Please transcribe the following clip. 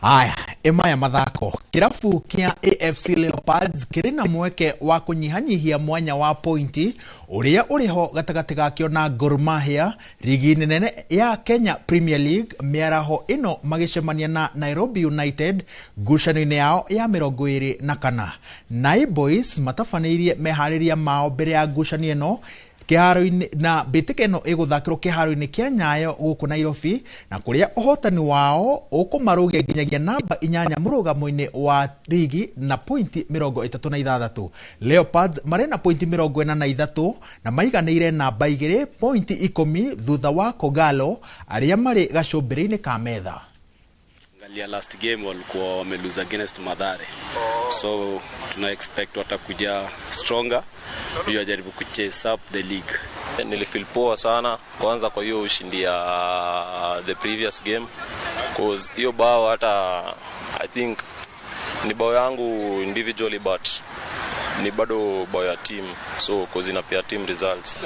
Haya, ĩmaya mathako. Kĩrabu kĩa AFC Leopards kĩrĩ na mweke wa kũnyihanyihia mwanya wa pointi ũrĩa ũrĩ ho gatagatĩ gakĩo na Gor Mahia rigi-inĩ nene ya Kenya Premier League, mĩaraho ĩno magĩcemania na Nairobi United ngucanio-inĩ yao ya 24. Nai Boys matabanĩirie meharĩria mao mbere ya ngucanio ĩno kĩharo-inĩ, na mbĩtĩka ĩno ĩgũthakĩrwo kĩharo-inĩ kĩa Nyayo gũkũ Nairobi, na kũrĩa ũhotani wao ũkũmarũgia nginyagia namba 8 mũrũgamo-inĩ wa rigi na pointi 36. Leopards marĩ na pointi 43 na maiganĩire namba 2 pointi 10 thutha wa Kogalo arĩa marĩ gacũmbĩrĩ-inĩ ka metha. Angalia last game walikuwa wame lose against Mathare. So tuna expect watakuja stronger ili wajaribu kuchase up the league. Nilifeel poa sana kwanza kwa hiyo ushindi ya the previous game, cause hiyo bao hata I think ni bao yangu individually but ni bado bao ya team, so cause inapea team results.